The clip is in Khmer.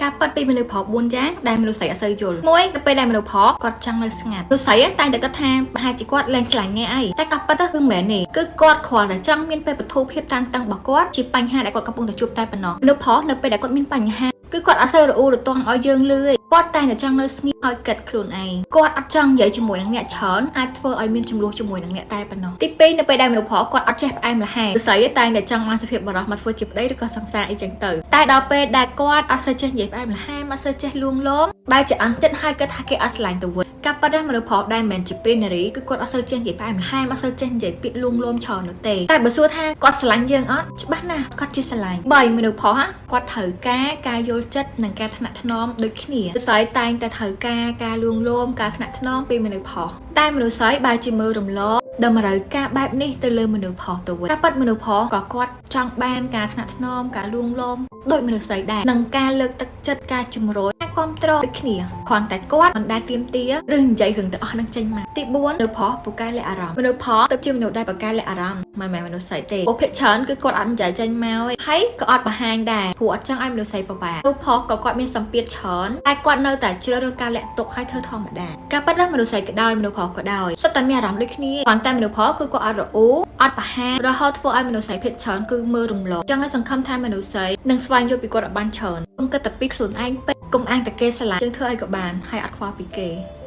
ការពិតពីមនុស្សប្រុស4យ៉ាងដែលមនុស្សស្រីអត់សូវយល់មួយទៅពេលដែលមនុស្សប្រុសគាត់ចង់នៅស្ងាត់មនុស្សស្រីតែងតែគិតថាប្រហែលជាគាត់លែងស្រឡាញ់អ្នកអីតែការពិតទៅគឺមិនមែនទេគឺគាត់គ្រាន់តែចង់មានពេលបន្ធូរភាពតានតឹងរបស់គាត់ជាបញ្ហាដែលគាត់កំពុងតែជួបតែប៉ុណ្ណោះមនុស្សប្រុសនៅពេលដែលគាត់មានបញ្ហាគឺគាត់អត់សូវរអ៊ូរទាំឲ្យយើងលឺទេគាត់តែងតែចង់នៅស្ងៀមឲ្យគិតខ្លួនឯងគាត់អត់ចង់និយាយជាមួយនឹងអ្នកច្រើនអាចធ្វើឲ្យមានជម្លោះជាមួយនឹងអ្នកតែប៉ុណ្ណោះទី2នៅពេលដែលមនុស្សប្រុសគាត់អត់ចេះផ្អែមល្ហែមស្រីតែងតែចង់បានសុភាពបុរសមកធ្វើជាប្តីឬក៏សង្សារអីចឹងទៅតែដល់ពេលដែលគាត់អត់សូវចេះនិយាយផ្អែមល្ហែមអត់សូវចេះលួងលោមបែរជាអន់ចិត្តហើយគិតថាគេអត់ស្រឡាញ់ទៅវិញការប៉ັດមនុស្សប្រុសដែលមិនមែនជាព្រានារីគឺគាត់អត់សូវចេះនិយាយផ្អែមល្ហែមអត់សូវចេះនិយាយពាក្យលួងលោមច្រើននោះទេតែបើសួរថាគាត់ស្រឡាញ់យើងអត់ច្បាស់ណាស់គាត់ជាស្រឡាញ់3មនុស្សប្រុសគាត់ត្រូវការការយល់ចិត្តនិងការថ្នាក់ថ្នមដូចគ្នាស្រីតែងតែត្រូវការការលួងលោមការថ្នាក់ថ្នមពីមនុស្សប្រុសតែមនុស្សស្រីបែរជាមើលរំលងតម្រូវការបែបនេះទៅលើមនុស្សប្រុសទៅវិញការប៉ັດមនុស្សប្រុសក៏គាត់ចង់បានការថ្នាក់ថ្នមការលួងលោមដូចមនុស្សស្រីដែរនិងការលើកទឹកចិត្តការជំរុញការគ្រប់គ្រងដូចគ្នាគ្រាន់តែគាត់មិនដែលទាមទារឬនិយាយរឿងទាំងអស់ហ្នឹងចេញមកទី4មនុស្សប្រុសពូកែលាក់អារម្មណ៍មនុស្សប្រុសទៅជាមនុស្សដែលពូកែលាក់អារម្មណ៍មិនមែនមនុស្សស្រីទេព្រោះភាគច្រើនគឺគាត់អត់និយាយចេញមកឯងហើយក៏អត់បង្ហាញដែរព្រោះអត់ចង់ឲ្យមនុស្សស្រីពិបាកមនុស្សប្រុសក៏គាត់មានសម្ពាធច្រើនតែគាត់នៅតែជ្រើសរើសការលាក់ទុកឲ្យធ្វើធម្មតាការពិតណាស់មនុស្សស្រីក៏ដោយមនុស្សប្រុសក៏ដោយសុទ្ធតែមានអារម្មណ៍ដូចគ្នាគ្រាន់តែមនុស្សប្រុសគឺគាត់អត់រអ៊ូអត់បង្ហាញរហូតធ្វើឲ្យមនុស្សស្រីភាគច្រើនគឺមើលរំលងចង់ឲ្យសង្ឃឹមថាមនុស្សស្រីនឹងស្វែងយល់ពីគាត់ឲ្យបានច្រើនកុំគិតតែពីខ្លួនឯងពេកកុំអាងតែគេស្រឡាញ់យើងធ្វើឲ្យក៏បានហើយអត់ខ្វល់ពីគេ។